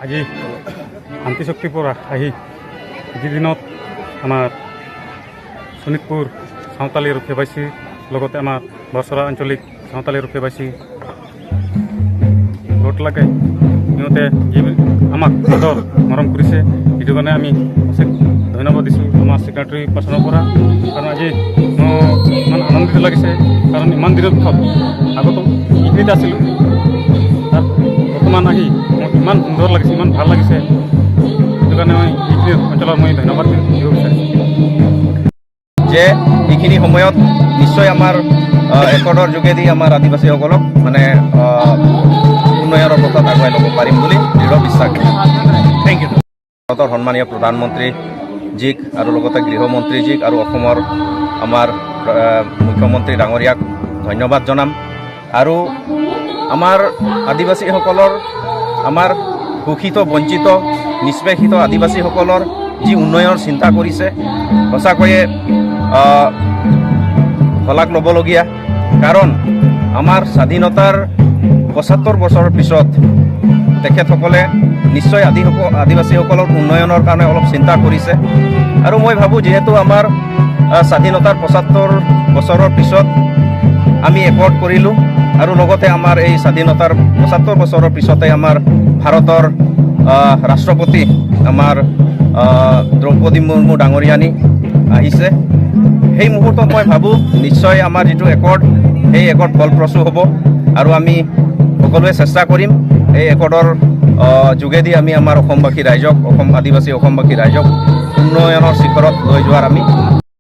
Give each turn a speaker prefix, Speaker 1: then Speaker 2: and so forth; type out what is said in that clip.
Speaker 1: আজি শান্তি চুক্তিৰ পৰা আহি যিদিনত আমাৰ শোণিতপুৰ চাওঁতালী আৰু কেবাইচি, লগতে আমাৰ বৰচৰা আঞ্চলিক চাওঁতালী আৰু কেবাইচি গোট লাগে, সিহঁতে যি আমাক আদৰ মৰম কৰিছে, সেইটো কাৰণে আমি অশেষ ধন্যবাদ দিছোঁ আমাৰ ছেক্ৰেটাৰী পাৰ্চনৰ পৰা। কাৰণ আজি মোৰ ইমান আনন্দিত লাগিছে, কাৰণ ইমান দিনৰ পিছত, আগতো ইখিনিতে আছিলোঁ, তাত বৰ্তমান আহি মোক ইমান সুন্দৰ লাগিছে, ইমান ভাল লাগিছে। সেইটো কাৰণে মই এইখিনি অঞ্চলত মই ধন্যবাদ দিব বিচাৰিছোঁ।
Speaker 2: যে এইখিনি সময়ত নিশ্চয় আমাৰ একৰ্ডৰ যোগেদি আমাৰ আদিবাসীসকলক মানে উন্নয়নৰ পথত আগুৱাই ল'ব পাৰিম বুলি দৃঢ় বিশ্বাস।
Speaker 3: Thank U.
Speaker 2: ভাৰতৰ সন্মানীয় প্ৰধানমন্ত্ৰীজীক আৰু লগতে গৃহমন্ত্ৰীজীক আৰু অসমৰ আমাৰ মুখ্যমন্ত্ৰী ডাঙৰীয়াক ধন্যবাদ জনাম। আৰু আমাৰ আদিবাসীসকলৰ, আমাৰ শোষিত, বঞ্চিত, নিষ্পেষিত আদিবাসীসকলৰ যি উন্নয়নৰ চিন্তা কৰিছে, সঁচাকৈয়ে শলাগ ল'বলগীয়া। কাৰণ আমাৰ স্বাধীনতাৰ 75 বছৰৰ পিছত তেখেতসকলে নিশ্চয় আদিবাসীসকলৰ উন্নয়নৰ কাৰণে অলপ চিন্তা কৰিছে। আৰু মই ভাবোঁ, যিহেতু আমাৰ স্বাধীনতাৰ 75 বছৰৰ পিছত আমি একৰ্ড কৰিলোঁ আৰু লগতে আমাৰ এই স্বাধীনতাৰ 75 বছৰৰ পিছতে আমাৰ ভাৰতৰ ৰাষ্ট্ৰপতি আমাৰ দ্ৰৌপদী মুৰ্মু ডাঙৰীয়ানী আহিছে, সেই মুহূৰ্তত মই ভাবোঁ নিশ্চয় আমাৰ যিটো একৰ্ড, সেই একৰ্ড ফলপ্ৰসূ হ'ব আৰু আমি সকলোৱে চেষ্টা কৰিম এই একৰ্ডৰ যোগেদি আমি আমাৰ অসমবাসী ৰাইজক, অসম আদিবাসী অসমবাসী ৰাইজক উন্নয়নৰ শিখৰত লৈ যোৱাৰ আমি